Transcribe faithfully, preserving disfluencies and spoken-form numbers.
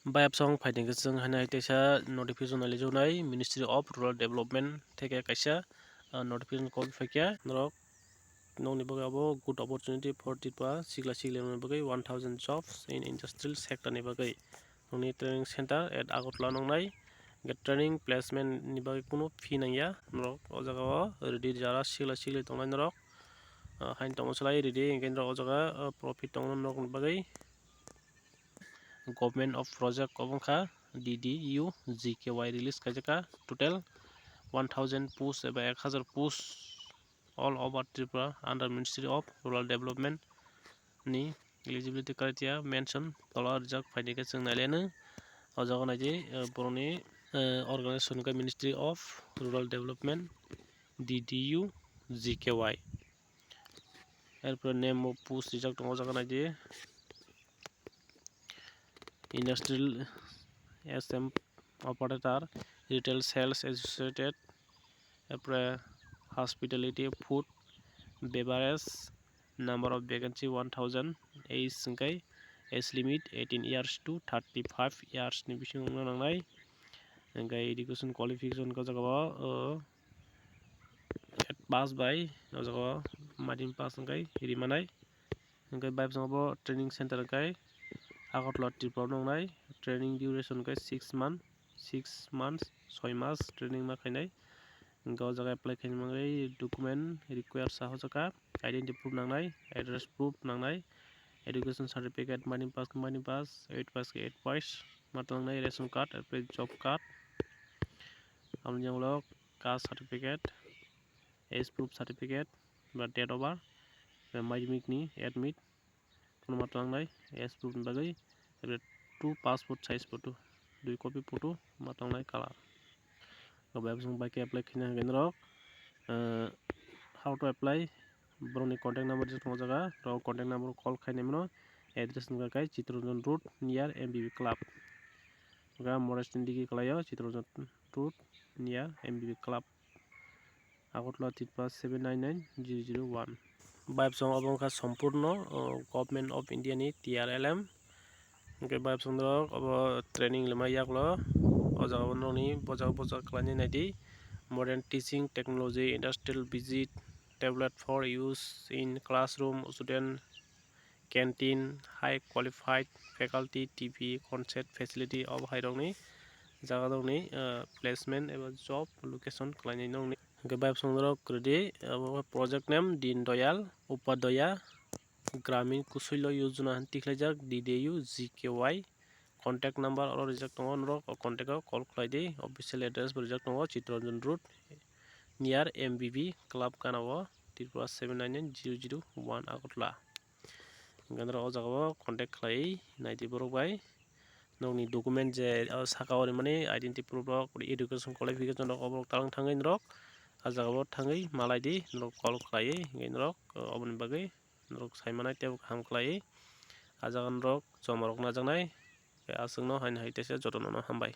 Bayapsong phaiding khe chwng haino hai teisa notification nai lijaknai Ministry of Rural Development theke kaisa, ah, notification copy phaikha norok nokni bagwi abo good opportunity for Tripura sikla sikli rokni bagwi one thousand jobs in industrial sector ni bagwi nokni training center at Agartala nongnai. Hwnkhe training placement ni bagwi kunu fee nangya norok o jaga o ready jara sikla sikli tongnai norok, ah, haino tongma swlai ready hwnkhe norok o jaga, ah, profit tongo norokni bagwi. Government of Project obo wngkha D D U G K Y release kaijakha total one thousand post eba ek hazar post all over Tripura under Ministry of Rural Development ni eligibility criteria mention tola rijak phaidi khe chwng nailaino o jaga naidi, eh, borokni, eh, organization khe Ministry of Rural Development D D U G K Y. Erpore name of post rijak tongo o jaga naidi. Industrial S M operator, retail sales associated, erpore hospitality, food, beverage, number of vacancy one thousand, age hwnkhe age limit eighteen years to thirty-five years ni bisingo wngna nangnai. Hwnkhe education qualification khe o jaga o, o, eight pass bai o jaga o madhyamik pass hwnkhe rimanai. Hwnkhe bai bwskango bo training center hwnkhe Agartala Tripura o nongnai. Training duration hwnkhe six month, six months, soi mas training ma khainai. Hwnkhe o jaga apply khaina bagwi document require sa hojakha, identity proof nangnai, address proof nangnai, education certificate, madhyamik pass khe madhyamik pass, eight pass khe eight pass ma tangnai, ration card, erpore job card, aboni ulo caste certificate, age proof certificate, ba date of birth, ba madhyamik ni admit, phone ma tangnai, age proof ni bagwi, ere two passport size photo, dui copy photo ma tangnai color. Bai bwswng bai khe apply khaina hwnkhe norok, eh, how to apply, borokni contact number rijak tongo o jaga, norok contact number call khainai mano, address wngkha khe Chittaranjan Road near M B B Club. Ga Model Standard digi kalaio Chittaranjan Road near M B B Club, Agartala Tripura seven nine nine zero zero one. Bai bwswng obo wngkha Sampurno, o, Government of India ni T R L M. Hwnkhe bai bwswng norok obo training lema yaklo o jaga o norokni bojak bojak khlainai naidi. Modern teaching technology, industrial visit, tablet for use in classroom, student canteen, high qualified faculty, T V, concert facility, obo hai rokni jaga rokni, ah, placement eba job location khlainai nokni. Hwnkhe bai bwswng norok kwrwidi, abo project name Deen Dayal Upadhyaya Gramin Kaushal Yojana hwn tikhlaijak D D U G K Y. Contact number oro rijak tongo, norok o contact o call khlai di. Official address bo rijak tongo, Chittaranjan Road, near M B B Club gana o, Tripura seven nine nine zero zero one, Agartala. Hwnkhe norok o jaga o contact khlai nai di borok bai. Nokni document je o saka o rimani identity proof rok, education qualification rok, oborok talang thangwi norok a jaga o thangwi malai di, norok call khlaiwi hwnkhe norok, o, oboni bagwi norok sai manai teibo kaham khlaiwi a jaga norok joma rok najaknai. Aswkno haino hai teisa jotono no hambai.